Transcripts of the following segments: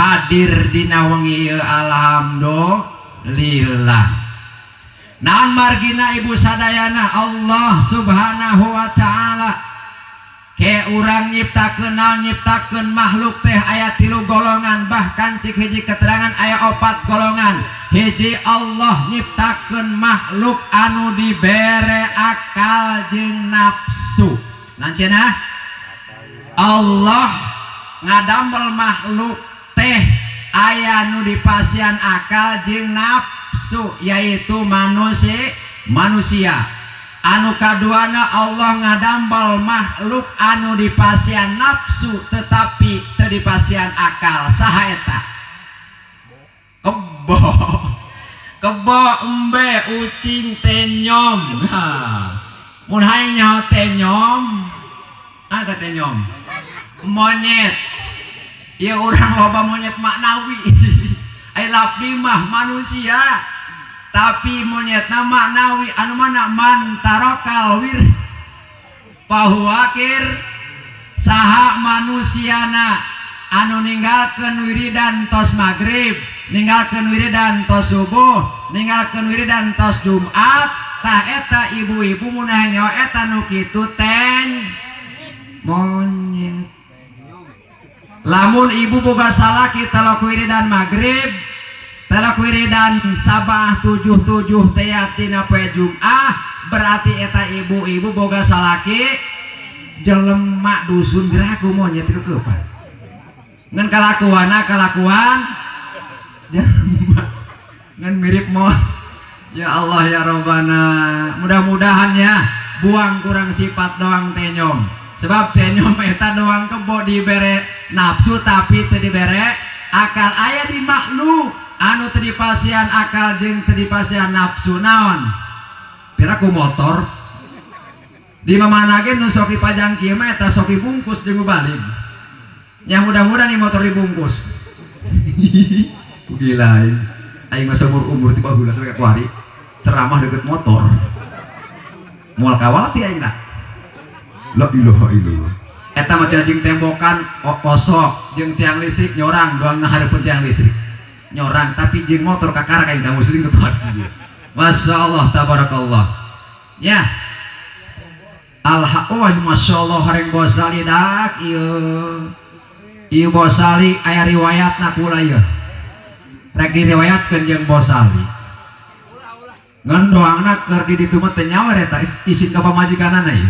Hadir dina wengi ieu, alhamdulillah. Naon margina, ibu sadayana? Allah Subhanahu wa Ta'ala ke urang nyiptakeun naon, nyiptakeun makhluk teh aya tilu golongan, bahkan cik hiji keterangan aya opat golongan. Hiji, Allah nyiptakeun makhluk anu dibere akal jeung nafsu. Nanceuna Allah ngadamel makhluk teh aya nu dipasihan akal jeung nafsu, yaitu manusia. Manusia anu kaduana, Allah ngadamel makhluk anu dipasihan nafsu tetapi teu dipasihan akal. Saha eta? Kebo, kebo, embe, ucing, tenyom. Nah, mun hayang nyaho tenyom, ah, teh tenyom monyet. Ya, urang loba monyet maknawi. Ai labdi mah manusia, tapi monyetna maknawi. Anu mana? Man tarokal wir fahuwa kir. Saha manusiana anu ninggalkeun wiridan tos maghrib, ninggalkeun wiridan tos subuh, ninggalkeun wiridan tos Jumat? Tah, eta ibu-ibu mun hayang nyaho, eta nu kitu ten monyet. Lamun ibu boga salaki telok wiridan maghrib, telok wiridan sabah tujuh tujuh teh tina poe Jumat, berarti eta ibu-ibu boga salaki jelema dusun geraku monyet itu kepan ngan kalakuana kalakuan jelema ngan mirip mo. Ya Allah, ya Robbana, mudah-mudahan ya buang kurang sifat doang tenyom, sebab tenyom eta doang kebo, dibere nafsu tapi teu dibere akal. Aya di makhluk anu teu dipasihan akal jeung teu dipasihan nafsu, naon? Piraku motor di mana ge nu sok dipajang kieu mah, eta sok dibungkus jeung balik ya. Mudah-mudahan nih motor dibungkus. Gila, aing masa umur umur tiba baheula sampai kuari ceramah deket motor, moal kawati aing lah. La ilaha illallah. Eta mah cenah jeung tembokan osok, jeung tiang listrik nyorang doang, nah hareupeun tiang listrik nyorang, tapi jeung motor kakarak aing kamu sering ketuan. Masya Allah, tabarakallah ya. Alha, oh, Masya Allah, horeng Bosali dak ieu. Ieu Bosali aya riwayatna kula ieu. Rek diriwayatkeun jeung Bosali. Ngan doangna keur di ditu mah teu nyawer eta, isin ka pamajikanana ieu.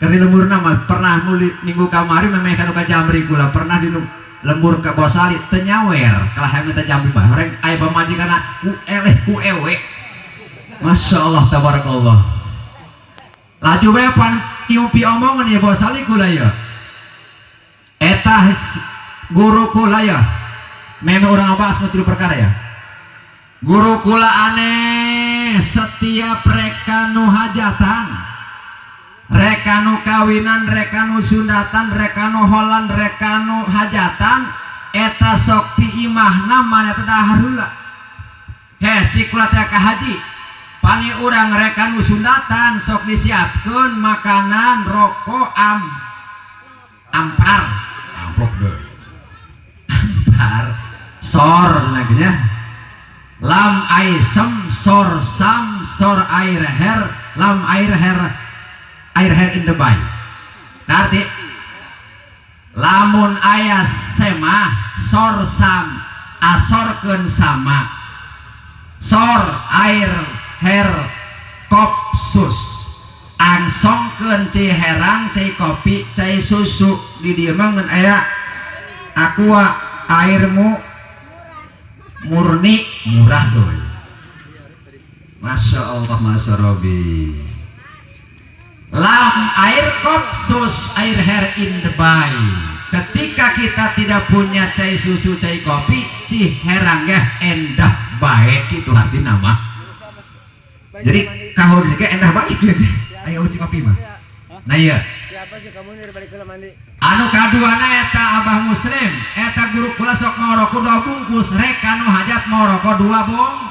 Keur di lemburna mah pernah muli minggu kamari memeh kanu ka Jamri kula pernah di lembur ka Bosali teu nyawer, kalah hayang minta jambi mah horeng aya pamajikanna ku eleh ku ewe. Masya Allah, tabarakallah. Laju bae pan ieu omongan ya Bosali kula ya. Eta guru kula ya. Memang urang ngabahas nu tilu perkara ya. Guru kula aneh, setiap reka nu hajatan, reka nu kawinan, reka nu sundatan, reka nu holan, reka nu hajatan, eta sok ti imahna mana teh dahar heula. Heh, cik kula teh ka haji. Pani urang reka nu sundatan sok disiapkeun makanan, rokok, ampar, amplop deui. Ampar, sor nya. Lam aisem sor sam sor air her lam air her air her in the bay. Ngerti? Lamun aya semah sor sam asorkeun sama sor air her kopsus, angsongkeun cai herang, cai kopi, cai susu. Di dieu mah ngan aya Aqua, airmu murni, murah doi. Masya Allah, Masya Robi. Lam air kopsus air hair in the bay. Ketika kita tidak punya cai susu, cai kopi, ci herang ya endah baik itu arti nama. Jadi kahon juga endah baik ya. Ayo uci kopi mah. Nah, iya. Siapa sih kamu ini balik ke mandi? Anu kaduana eta Abah Muslim, eta guru kula sok mau rokok dua bungkus, rek anu hajat mau rokok dua bung.